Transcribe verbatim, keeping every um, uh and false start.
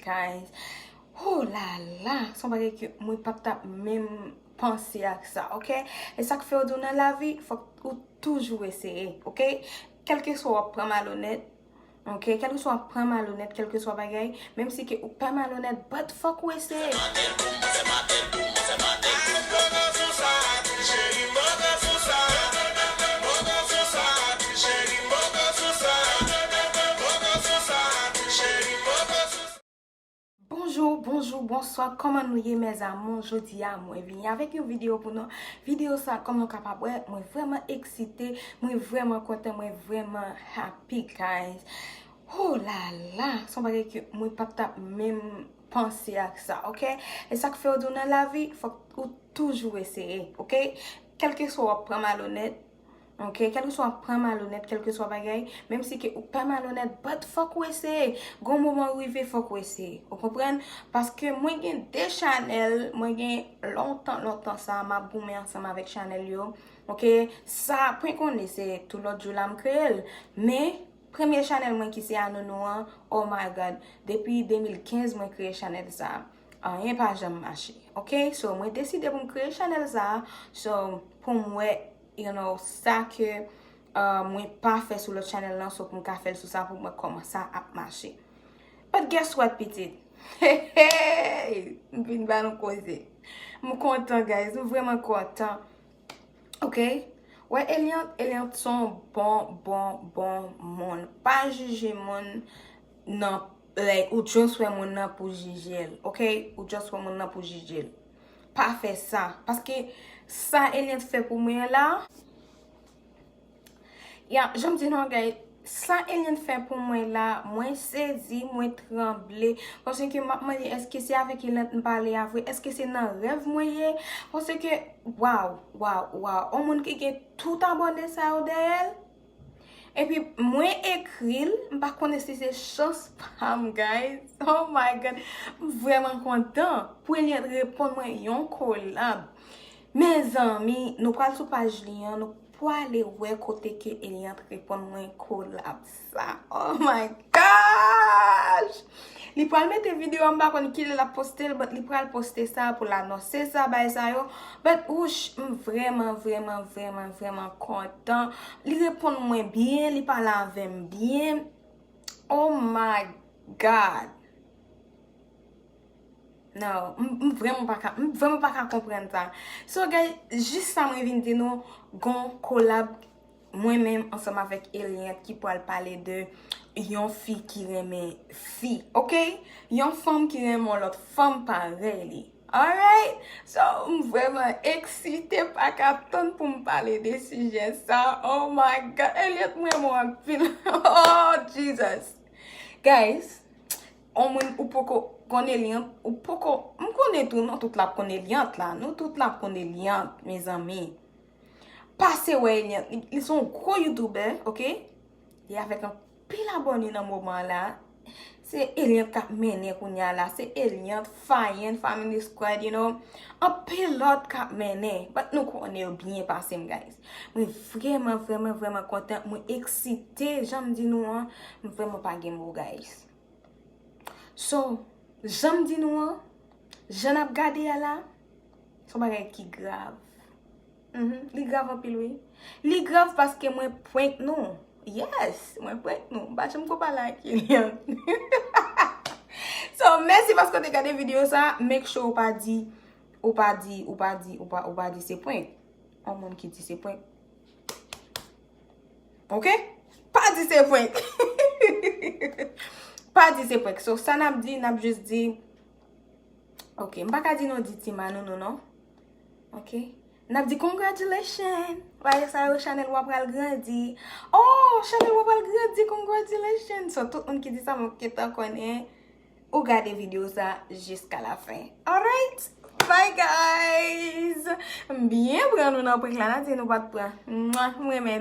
guys. Oh la la, se yon bagay ke mwen pa t ap menm panse ak sa, ok? E sa k fè yo di w nan lavi, fòk ou toujou eseye, ok? Kèlkeswa w ap pran malonèt, ok? Kèlkeswa w ap pran malonèt, kèlkeswa bagay, menm si ke ou pa malonèt, but fòk ou eseye. Bonjou, bonjou, bonswa, kòman nou ye, mes amours? Jodi a, mwen vini avèk yon videyo pou nou. Videyo sa, kòm nou kapab wè, mwen vrèman eksite, mwen vrèman kontan, mwen vrèman happy, guys. Oh la la, se yon bagay ke mwen pa t ap menm panse ak sa, ok? E sa k fè yo di w nan lavi, fòk ou toujou eseye, ok? Kèlkeswa w ap pran malonèt, ok? Kèlkeswa w ap pran malonèt, kèlkeswa bagay, menm si ke ou pa malonèt, but fòk ou eseye. Gon moman ou rive, fòk ou eseye. Ou konprann? Paske mwen gen de chanèl, mwen gen lontan, lontan sa, m ap goumen ansanm avèk chanèl yo, ok? Sa, pwen konnen, se tou lòt jou la m kreye l. Men, premye chanèl mwen ki se Anounou an, oh my God, depi de mil kenz mwen kreye chanèl sa. Anyen pa janm mache, ok? So, mwen deside pou m kreye chanèl sa. So, pou m wè, you know, sa ke, uh, mwen pa fè sou lòt chanèl lan, so pou m ka fè l sou sa pou m wè kòman sa ap mache. But guess what, pitit? Hey, hey! M vin ba nou koze. M kontan, guys. M vrèman kontan. Ok? Wè, Eliante, Eliante se yon bon, bon, bon moun. Pa jije moun nan, like, ou just wè moun nan pou jije l, ok? Ou just wè moun nan pou jije l. Pa fè sa. Paske sa Eliante fè pou mwen la, ya, jan m di nou, guys, sa Eliante fè pou mwen la, mwen sezi, mwen tranble. Paske m ap mande, èske se avèk Eliante m pale a vre? Èske se nan rèv mwen ye? Paske, waw, waw, waw. Yon moun ki gen tout abòne sa yo dèyè l. Epi mwen ekri l, m pa konnen si se chans pa m, guys. Oh my God. M vrèman kontan pou Eliante reponn mwen yon kolab. Mezanmi, nou pral sou paj li an, nou pwale wè kote ke Eliante reponn mwen kolab sa. Oh my gosh! Li pral mete videyo a, m pa konn kilè l ap poste l, but li pral poste sa pou l anonse sa, bagay sa yo. But, wouch, m vrèman, vrèman, vrèman, vrèman kontan. Li reponn mwen byen, li pale avè m byen. Oh my God! No, m, m vrèman pa ka, m vrèman pa ka konprann sa. So, guys, jis sa mwen vin di nou, gon kolab mwen menm ansanm avèk Eliante ki pral pale de yon fi ki renmen fi, ok? Yon fanm ki renmen yon lòt fanm parèy li. Alright? So, m vrèman eksite, pa ka tann pou m pale de sijè sa. Oh my God! Eliante, m renmen w anpil. Oh, Jesus! Guys, yon moun ou poko konn Eliante, ou poko, m konnen tou, nou tout la ap konn Eliante la, nou tout la ap konn Eliante, mezanmi. Pase wè Eliante, li, li se yon gwo youtubè, ok? Li avèk anpil abòne nan moman la. Se Eliante k ap mennen kounye a la, se Eliante, Fayen, Family Squad, you know. Anpil lòt k ap mennen, but nou konnen yo byen pase m, guys. Mwen vrèman, vrèman, vrèman kontan, mwen eksite, jan m di nou an, m vrèman pa gen mo, guys. So, jan m di nou an, jan n ap gade a la, se yon bagay ki grav. Mhm, li grav anpil, wi. Li grav paske mwen prank nou. Yes, mwen prank nou. M pa janm ko pale ak Eliante. So, mèsi paske w te gade videyo sa. Make sure ou pa di, ou pa di, ou pa di, ou pa, ou pa di se prank. Yon moun ki di se prank. Ok? Pa di se prank. Pa di se prank. So, sa n ap di, n ap jis di, ok, m pa ka di nou di Team Anounou, non. Ok? N ap di congratulations. Bagay sa yo, chanèl w ap pral grandi. Oh, chanèl w ap pral grandi, congratulations. So, tout moun ki di sa, mwen gentan konnen. Ou gade videyo sa jiska la fen. Alright? Bye, guys! M byen pran nou nan prank la, n a di nou pa t pran. Mwa, m renmen nou.